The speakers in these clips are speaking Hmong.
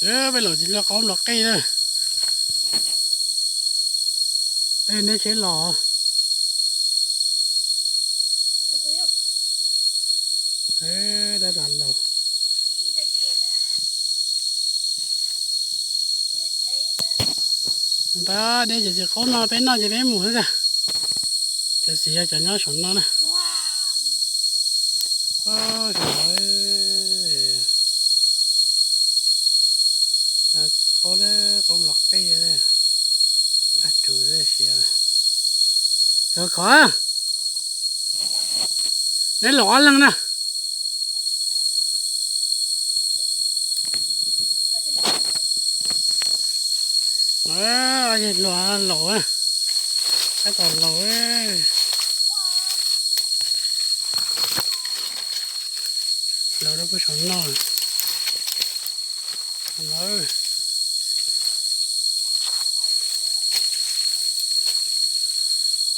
Peb los tsis tau qaub nplov qij na. Neb tsheb los. Dab tas laus. Npab deb ces tsis qaub no, peb noj ces peb mus xwb. Cov xis yog cov nyob saum no na. Saum no, qaub, qaub nplov qij, npaj rus siav. Khov khov, neb los ob leeg na. Luag laus, tab tom laus. Laus rau puag saum no.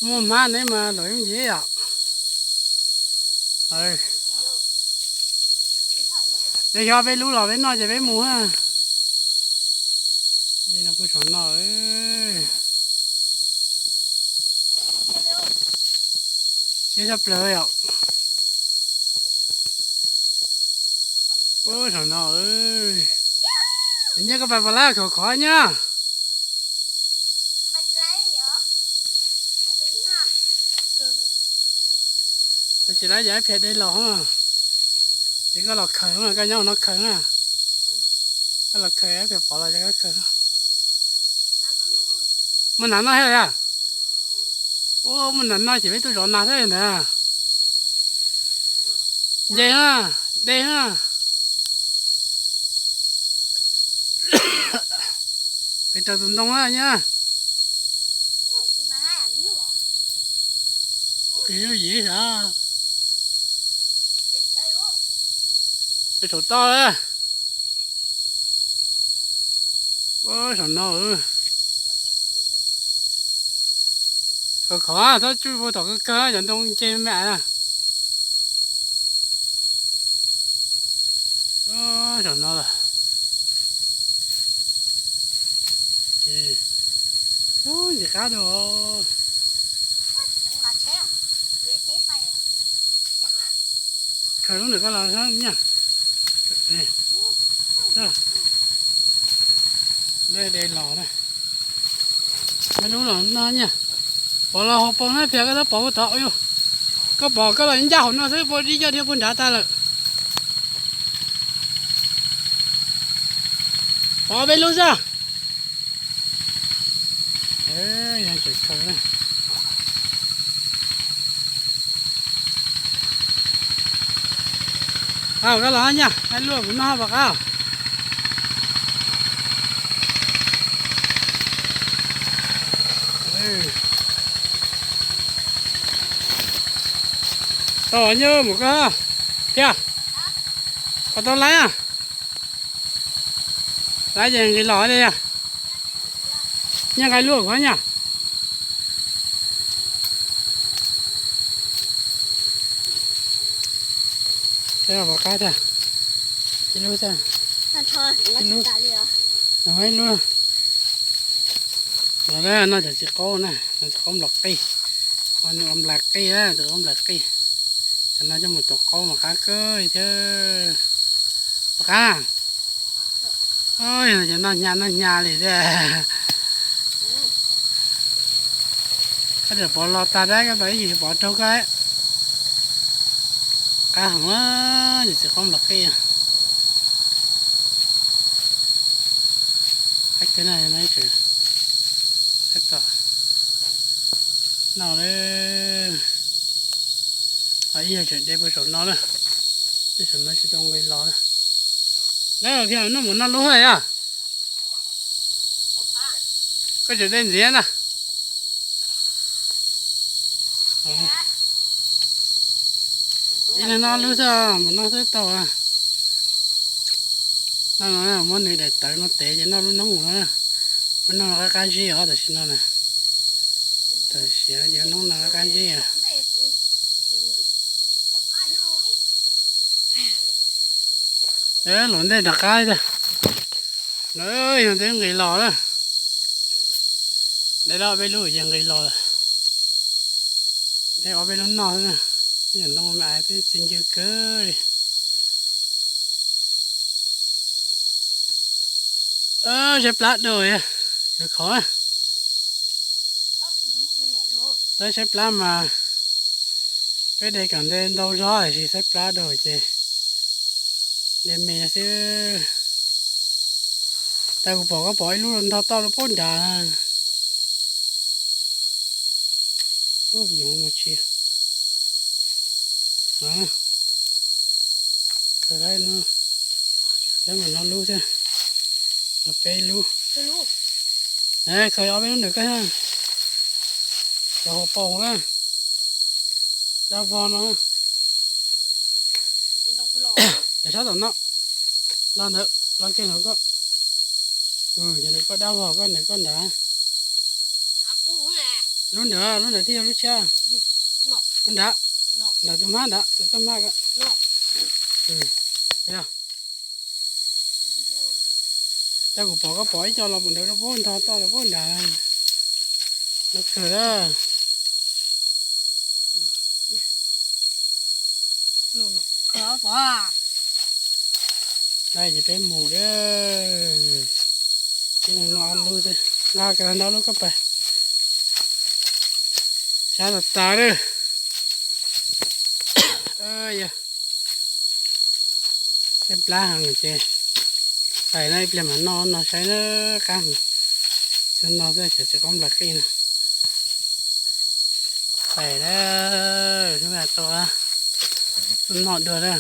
Muaj hmab neb mas laus yooj yim os. Yog peb lub los peb noj ces peb mus. Li no puag saum no. Siab tshaj plaws yom. Ub, saum no, nyiaj koj pais pom lab khov khov nyiaj. Tsis lab ces ib pliag de los. Ces koj los khaws, koj nyob no khaws na. Koj los khaws ib pliag pov los ces koj khaws. Muaj nas noj thiab yom? Ua, muaj nas noj ces peb tuaj zov nas thiab ntag. Nce na, de na. Peb rau tus ntoo na nyiaj. Qis zuj yim sav. Peb saum toj. Ua, saum no. Khov khov, txhob tsuj puag tom kawg kawg, cov ntoo nce me na. Saum no lawm. Ces, ub, ntxim qab dua. Khaws lub ntawm koj los nyiaj. De los na. Muaj lub los no nyiaj. Pov los hauv paus na, piav koj tab pov puag tod. Koj pom koj los ncaj hauv no xwb, puag dib ncauj dhia puag nrad tas lawm. Pov peb lub xwb. Koj los nyiaj, hais luaj kuv noj pom qab. Tau nyiaj mus koj. Thiab, koj tau laiv na. Laiv ces nqis los li. Nyiaj nqaij luaj kuv nyiaj. Pov qab thiab. Ib lub thiab. Ib lub. Ib lub. Los noj cov txiv qaub na, txiv qaub nplov qij. Ua nws ua nplais qij, txiv qaub nplais qij. Cov no coj mus tuav qaub mas qab kawg thiab. Pov qab. Cov no noj hnyav noj hnyav li thiab. Koj tseem pov los tag dab, koj pom ib yim pov raug koj. Qab heev, yog txiv qaub nplov qij. Qab kawg na, no ib tseem, tab tom noj li. Ho ib yam tseem de puag saum no na, tej saum no tsis tau nqis los na. Dab, noj mus noj lub thiab yom? Koj tseem de ntxiv na. Ib leeg noj lub xwb, mus noj xwb tau. Noj no muab nws daim tawv no tev ces noj lub noob no. Lub noob no qab qab zib os, tam sim no na. Tam sim no ces noob no qab qab zib. Luam ntej rov qab li. Yog ntawd nqis los na. Dej ob peb lub ces nqis los. Dej ob peb lub noj xwb na. Yam ntoo me ais twb txi ncw kawg li. Saib plab dua, khov khov. Saib, saib plab mas peb de kom nte ntau zog tiam sis saib plab dua ces de me xwb. Tas kuv pom koj pom ib lub ntog toj lub pob nrad. Yoov mas tsis, khaws lawm no, lawm mas no lub xwb, no peb lub. Khaws ob peb lub ntawm koj, cov hauv paus na, dab vog no. Daim sab tom no, los ntawd los kiag hauv koj. Cov ntawm koj dab vog, koj ntawm koj nrad. Lub nrad, lub nrad thiaj yog lub tshiab. Lub nrad, nrad tus hmab nrad, tus toj hmab ko. Yog, tas kuv pom koj pom ib co los mus ntawd rau pub ntog toj rau pub nrad. Lov kawg a. Ces peb mus a, ib leeg noj ob lub xwb, nqa kiag ntau lub koj pais. Sab tas tas lawm. Yog, saib plab heev ces pais na, ib pliag mam noj no saib na, qab heev. Tsuas no xwb, tsis qaub nplaim qij no. Pais na, tuaj noj dua na.